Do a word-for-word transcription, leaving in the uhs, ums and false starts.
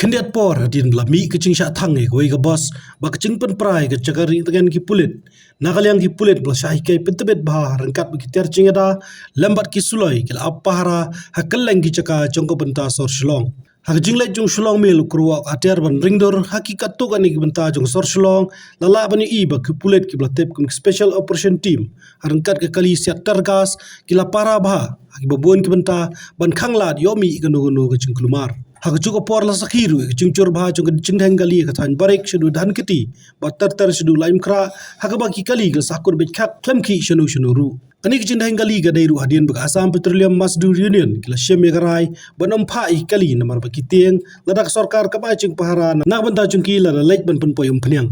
Khyndiat por hadien ba la mih ka jingshah thang ïa kawei ka bos bad ka jingpynpra ïa ka jaka rieh tngen ki pulit, na ka liang ki pulit ba la shah hikai pyntbit bha ryngkat bad ki tiar jingïada lem bad ki suloi ki la ap pahara ha kylleng ki jaka jong ka bynta sor Shillong. Ha ka jingleit jong u Shillong Mail u kyrwoh ka atiar ban ringdur ha ki katto katne ki bynta jong sor Shillong, la lah ban ïohi ba ki pulit kiba la tip kum ki Special Operation Team ha ryngkat ka kali siat tear gas ki la pahara bha ha kiba bun ki bynta ban khanglad ïoh mih kano kano ka jingkulmar. Ha kajuh ka por la sakhi ruh ïa ka jingjur bha jong ka jingdheng kali ha ka thaiñ Barik shaduh Dhankheti bad ter ter shaduh Laitumkhrah, ha kaba ki kali ki la sahkut beit khak khlem khih shano shano ruh. Kane ka jingdheng kali ka dei ruh hadien ba ka Assam Petroleum Mazdoor Union ki la shim ïa ka rai ban ym phah ïa ki kali namar ba ki tieng lada ka sorkar kam ai jingpahara na ka bynta jong ki, lada leit ban pynpoi umphniang.